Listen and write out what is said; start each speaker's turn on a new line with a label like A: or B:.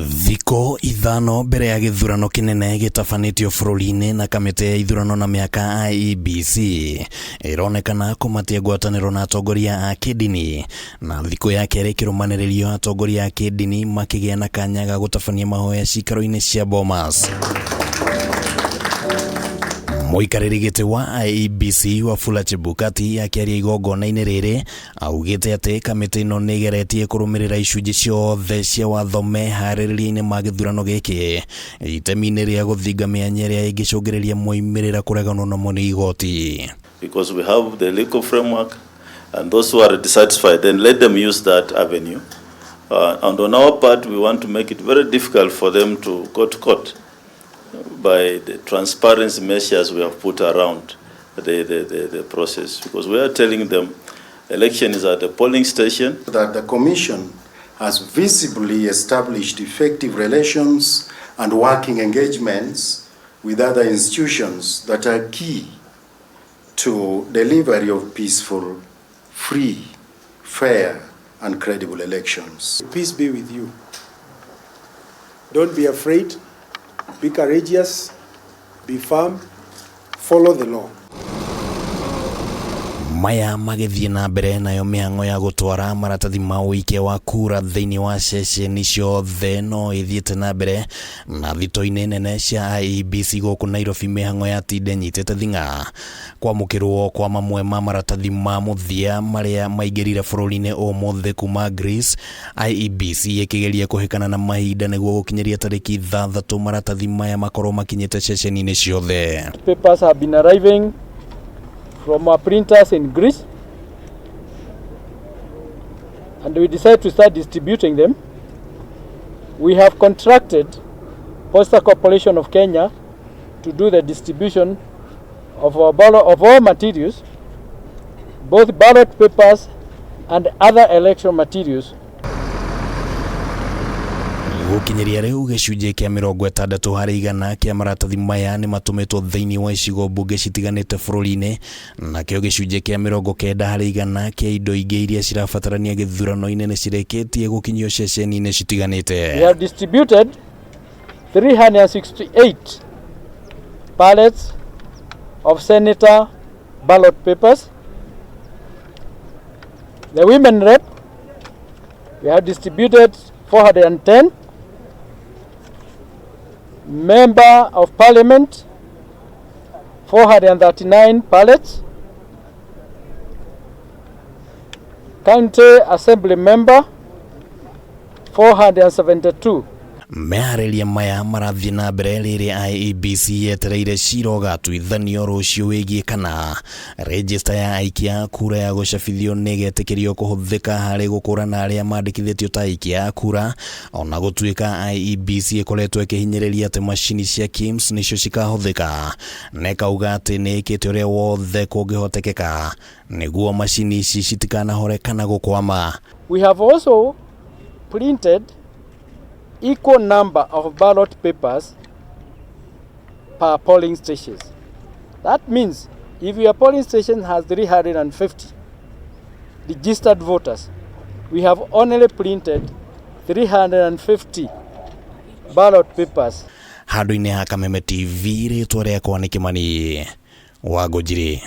A: Thikũ ithano mbere ya gĩthurano kĩnene gĩtabanĩtio bũrũri-inĩ na kamĩtĩ ya ithurano na mĩaka IEBC ĩronekana kũmatia ngwatanĩro na atongoria a kĩndini, na thikũ ya kerĩ ĩkĩrũmanĩrĩrio atongoria a kĩndini makĩgĩa na kanya ga gũtabania mahoya ciikaro-inĩ cia Bomas. Mũikarĩri gĩtĩ wa IEBC Wafula Chebukati akĩaria igongona-inĩ rĩrĩ augĩte atĩ kamĩtĩ ĩno nĩ ĩgeretie kũrũmĩrĩra icunjĩ ciothe cia watho meharĩrĩria-inĩ ma gĩthurano gĩkĩ itemi-inĩ rĩa gũthinga mĩanya ĩrĩa ĩngĩcũngĩrĩria moimĩrĩra kũreganwo namo nĩ igoti.
B: Because we have the legal framework, and those who are dissatisfied, then let them use that avenue. And on our part, we want to make it very difficult for them to go to court by the transparency measures we have put around the process. Because we are telling them election is at the polling station.
C: That the Commission has visibly established effective relations and working engagements with other institutions that are key to delivery of peaceful, free, fair, and credible elections.
D: Peace be with you. Don't be afraid. Be courageous. Be firm. Follow the law.
A: Maya magĩthiĩ na mbere nayo mĩhang'o ya gũtwara maratathi ma ũikia wa kura thĩinĩ wa ceceni ciothe no ĩthiĩte na mbere na thito-inĩ nene cia IEBC gũkũ Nairobi mĩhang'o ya tinde nyitĩte thing'a kwamũkĩrwo kwa mamwe ma maratathi ma mũthia marĩa maingĩrire bũrũri-inĩ ũmũthĩ kuma Greece. IEBC ĩkĩgeria kũhĩkana na mahinda nĩguo gũkinyĩria tarĩki 6 maratathi maya makorwo makinyĩte ceceni-inĩ ciothe.
E: Papers have been arriving from our printers in Greece, and we decided to start distributing them. We have contracted Posta Corporation of Kenya to do the distribution of our ballot, of all materials, both ballot papers and other election materials.
A: Gũkinyĩria rĩu gĩcunjĩ kĩa 60% kĩa maratathi maya nĩ matũmĩtwo thĩinĩ wa icigo mbunge citiganĩte bũrũri-inĩ, nakĩo gĩcunjĩ kĩa 90% kĩa indo ingĩ iria cirabatarania gĩthurano-inĩ nĩ cirĩkĩtie gũkinyio ceceni-inĩ citiganĩte.
E: We have distributed 368 pallets of senator ballot papers. The women rep, we have distributed 410. Member of Parliament, 439 pallets. County Assembly member, 472.
A: Meharĩria maya marathiĩ na mbere rĩrĩa IEBC yetereire cira ũgatuithanio rũciũ wĩgiĩ kana register ya aikia a kura ya gũcabithio nĩ ĩgetĩkĩrio kũhũthĩka harĩ gũkũrana arĩa mandĩkithĩtio ta aikia a kura, ona gũtuĩka IEBC ĩkoretwo ĩkĩhinyĩrĩria atĩ macini cia KIEMS nĩcio cikahũthĩka, na ĩkauga atĩ nĩ ĩkĩte ũrĩa wothe kũngĩhotekeka nĩguo macini ici citikanahore kana gũkwama.
E: We have also printed equal number of ballot papers per polling stations. That means if your polling station has 350 registered voters, we have only printed 350 ballot papers.
A: Handũ-inĩ ha Kameme TV, rĩtwa rĩakwa nĩ Kĩmani wa Ngũnjiri.